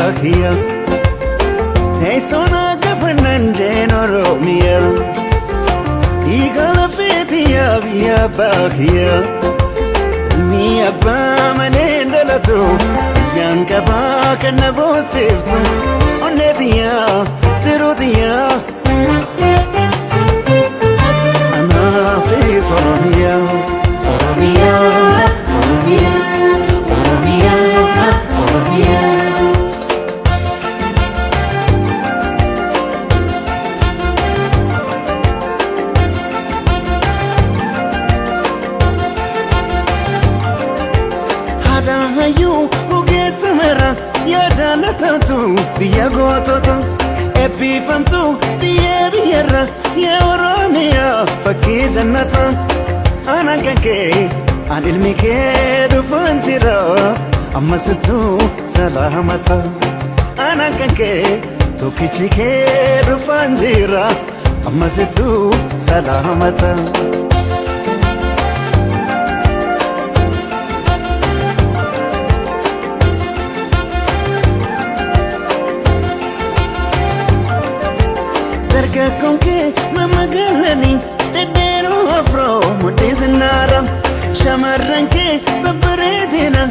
abbaa kiyya. Teessoon akka fannaan jeen Oromiyaa. Dhiiga lafeetiyyaa biyya abbaa kiyya. Ilmi abbaa malee hin dhalatu. Biyyaan qabaa kan na boonsiftu. Onneetiyyaa tiruutiyyaa. Anaafis Oromiyaa. Oromiyaa, Oromiyaa, Oromiyaa, Oromiyaa. Haadha hayyuu ogeessa mara yaa jaalatamtu biyya gootota eebbifamtu biyya biyyarra yaa Oromiyaa fakkii jannata. Aanaan kan kee aan ilmi kee dhufaan jira ammasittuu salaamata. Aanaan kan kee tokkichi kee dhufaan jira ammasittuu salaamata. Dargaggoon kee mammagalanii dhedheeroo afroo mudhii zinnaara. Shamarran kee babbareedina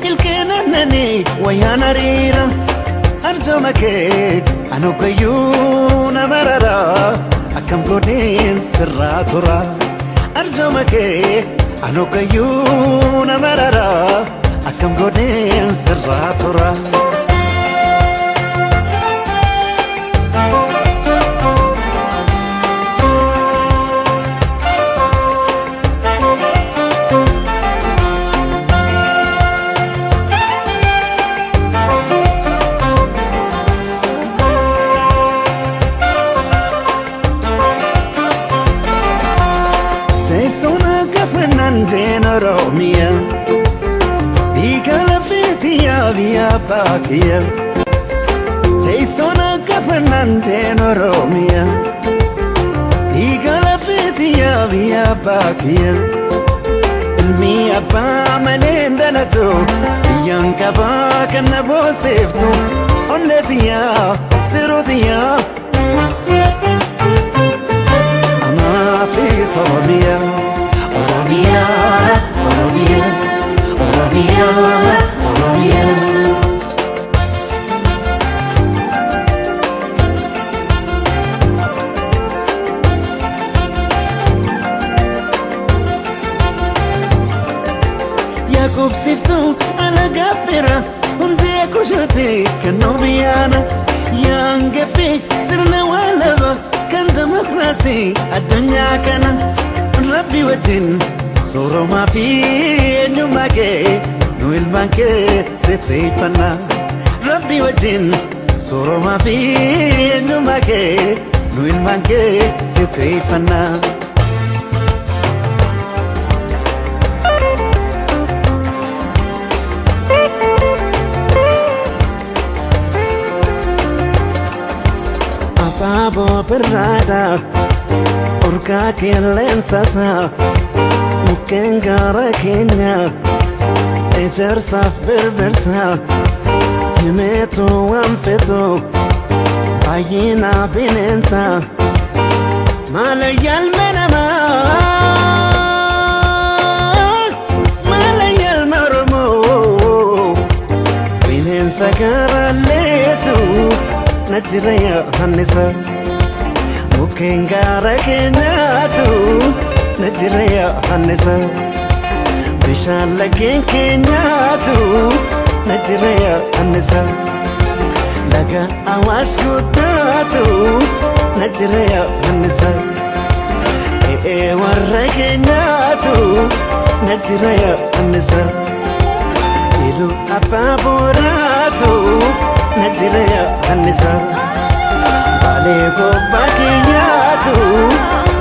ilkeen aannanii wayyaan hariira. Arjooma kee anoggayyuu na marara akkam godheen sirraa tura. Arjooma kee anoggayyuu na marara akkam godheen sirraa tura. Teessoon akka fannaan jeen Oromiyaa. Dhiiga lafeetiyyaa biyya abbaa kiyya. Teessoon akka fannaan jeen Oromiyaa. Dhiiga lafeetiyyaa biyya abbaa kiyya. Ilmi abbaa malee hin dhalatu. Biyyaan qabaa kan na boonsiftu. Onneetiyyaa tiruutiyyaa. Anaafis Oromiyaa. Oromiyaa, Oromiyaa, Oromiyaa, Oromiyaa. Yaaqubsiftuu alagaa fira hundee kushuuti kan nu biyyaana. Yaangeffi sirna waalaba kan demokiraasii addunyaa kana. Rabbi wajjin sooromaa fi eenyummaa kee nu ilmaan kee sitteeffanna. Rabbi wajjin sooromaa fi eenyummaa kee nu ilmaan kee sitteeffanna. Abaaboo birraadha urgaa qilleensasaa mukkeen gaara keenya ejersaaf birbirsa himeetu waan fetu baay'ina bineensa maalayyaalme namaa maalayyaalme Oromoo bineensa garaalleetu na jira Yohannisa. Mukkeen gaara keenyaatu na jira Yohannisa. Bishaan laggeen keenyaatu na jira Yohannisa. Laga Awaash guddaatu na jira Yohannisa. E'ee warra keenyaatu na jira Yohannisa. Iluu abbaa booraatu na jira Yohannisa. Baalee gobbaa keenyaatu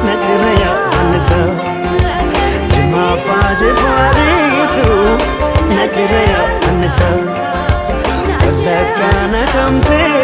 na jira Yohannisa. Jimma abbaa jifaariitu na jira Yohannisa. Wallaggaa naqamteetu